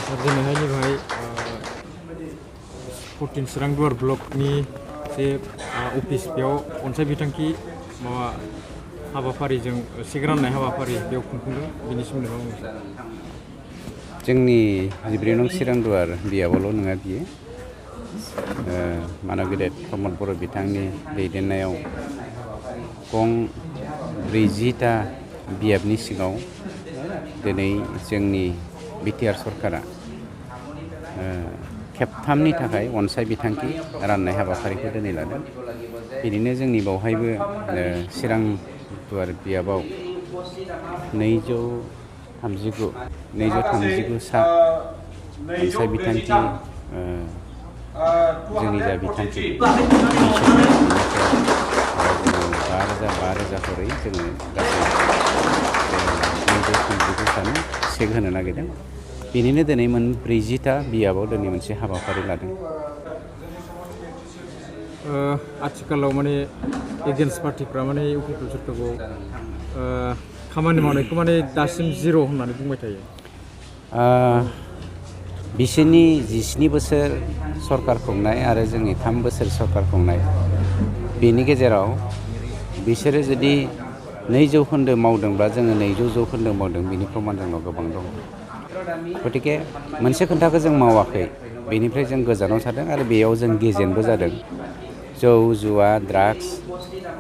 दिनैहायनि बेहाय 14 चिरां दुवार ब्लकनि जे अफिस बेयाव अनसाय बिथांखि माबा हाबाफारिजों चेक राननाय हाबाफारि बेयाव खुंफुंदों बेनि सोमोन्दै मा बुंनो जोंनि 14 नं चिरां दुवार बियाबावल' नङा बियो मानव गेदेर प्रमद बर' बिथांनि दैदेननायाव गं 40टा बियाबनि सिङाव दिनै जोंनि बिटिआर सरकारा खेबथामनि थाखाय अनसाय बिथांखि राननाय हाबाफारिखौ दिनै लादों। बिदिनो जोंनि बावहायबो चिरां दुवार बियाबाव 239 सा अनसाय बिथांखि जोंनि जा बिथांखि 5,000 खरै जोङो गासै 239 सानो चेक होनो नागिरदों। बेनिनो दिनै 40टा बियाबाव दिनै मोनसे हाबाफारि लादों। आथिखालाव माने एगेन्स्ट पार्टिफ्रा माने UPPL सरकारखौ खामानि मावनायखौ माने दासिम जिर' होननानै बुंबाय थायो। बिसोरनि 17 बोसोर सरकार खुंनाय आरो जोंनि 3 बोसोर सरकार खुंनाय बेनि गेजेराव बिसोरो जुदि 2% मावदोंब्ला जोङो 200% मावदों बिनि प्रमान जोंनाव गोबां दङ। गतिके मोनसे खोन्थाखौ जों मावाखै बेनिफ्राय जों गोजानाव थादों आरो बेयाव जों गेजेनबो जादों। जौ जुवा ड्राग्स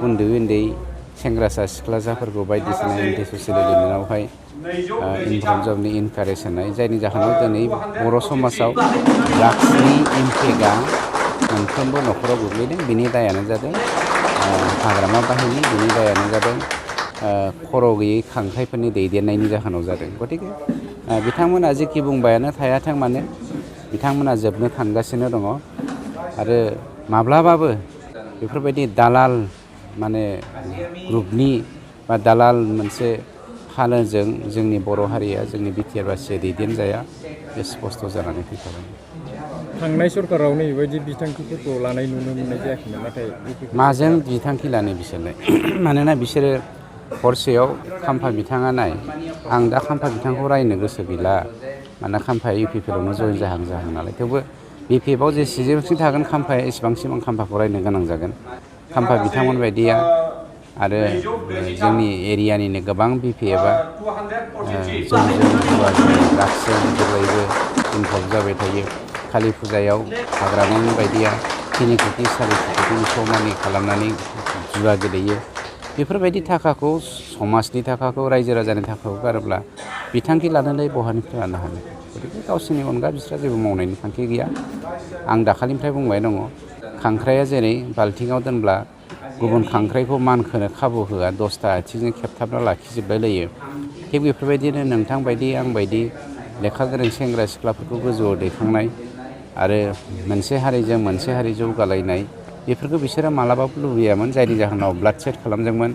उन्दै सेंग्रासा सिख्लासाफोरखौ बायदिसिना एन्टि ससियेल एलिमेन्टआवहाय इनभल्भ जाबनि इनकारेज होनाय जायनि जाहोनाव दिनै बर' समाजाव ड्राग्सनि इम्पेक्टआ मोनफ्रोमबो न'खराव गोग्लैदों। बिनि दायानो जादों हाग्रामा बाहायनाय, बिनि दायानो जादों खर' गैयै खांख्राइफोरनि दैदेननायनि जाहोनाव जादों। गतिके बिथांमोना जेखि बुंबायानो थायाथों मानो बिथांमोना जोबनो थांगासिनो दङ आरो माब्लाबाबो बेफोरबायदि दालाल माने ग्रुपनि बा दालाल मोनसे फालोजों जोंनि बर' हारिया जोंनि बिटिआर बासिया दैदेनजाया बे स्पस्ट जानानै फैखाबाय। थांनाय सरकाराव नैबायदि बिथांखिफोरखौ लानाय नुनो मोननाय जायाखैमोन, नाथाय माजों बिथांखि लानो बिसोरलाय मानोना बिसोरो हरसेयाव खाम्फा बिथाङा नाय आं दा खाम्फा बिथांखौ रायनो गोसो गैला मानोना खाम्फाया UPPLआवनो जयेन जाहां नालाय। थेवबो BPFआव जेसेबांसिम थागोन खाम्फाया एसेबांसिम आं खाम्फाखौ रायनो गोनां जागोन। खाम्फा बिथांमोन बायदिया आरो जोंनि एरियानिनो गोबां BPFआ जौजों जुवाजों ड्राग्सजों जेब्लायबो इनभल्भ जाबाय थायो। कालि फुजायाव हाग्रामानि बायदिया 3 कोटि 4 कोटि स'मानि खालामनानै जुवा गेलेयो। बेफोरबायदि थाखाखौ समाजनि थाखाखौ रायजो राजानि थाखाखौ गारोब्ला बिथांखि लानानै बहानिफ्राय लानो हानो। गतिके गावसोरनि अनगा बिस्रा जेबो मावनायनि थांखि गैया। आं दाखालिनिफ्राय बुंबाय दङ खांख्राइया जेरै बाल्थिङाव दोनब्ला गुबुन खांख्राइखौ मानखोनो खाबु होआ 10टा आथिंजों खेबथाबना लाखिजोबलाय लायो। थिग बेफोरबायदिनो नोंथां बायदि आं बायदि लेखा गोरों सेंग्रा सिख्लाफोरखौ गोजौआव दैखांनाय आरो मोनसे हारिजों मोनसे हारि जौगालायनाय बेफोरखौ बिसोरो मालाबाबो लुबैयामोन। जायनि जाहोनाव ब्लाड सेट खालामदोंमोन,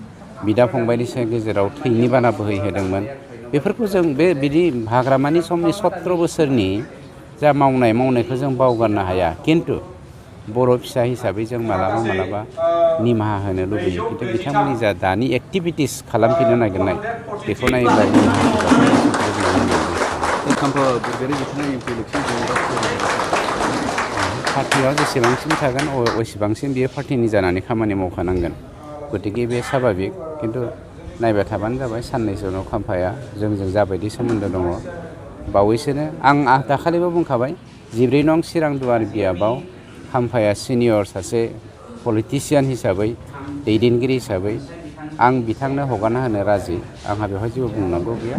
बिदा फंबायनि गेजेराव थैनि बाना बोहैहोदोंमोन। बेफोरखौ जों बिदि हाग्रामानि समनि 17 बोसोरनि जा मावनायखौ जों बावगारनो हाया। खिन्थु बर' फिसा हिसाबै जों मालाबा निमाहा होनो लुबैयो। खिन्थु बिथांमोननि जा दानि एक्टिभिटिस खालामफिननो नागिरनाय बेखौ नायोब्ला निमाहा पार्टियाव जेसेबांसिम थागोन एसेबांसिम बियो पार्टिनि जानानै खामानि मावखानांगोन। गतिके बे स्वाभाबिक। खिन्थु नायबाय थाबानो जाबाय साननैसो उनाव खाम्फाया जोंजों जाबायदि सोमोन्दो दङ बावैसोनो आं दाखालिबो बुंखाबाय 14 नं चिरां दुवार बियाबाव खाम्फाया सिनियर सासे पलिटिसियान हिसाबै दैदेनगिरि हिसाबै आं बिथांनो हगारना होनो राजि। आंहा बेवहाय जेबो बुंनांगौ गैया।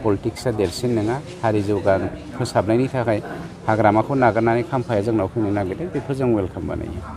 पलिटिक्सआ देरसिन नङा। हारि फोसाबनायनि थाखाय हाग्रामाखौ नागारनानै खाम्फाया जोंनाव फैनो नागिरदों, बेखौ जों वेलकाम बानायो।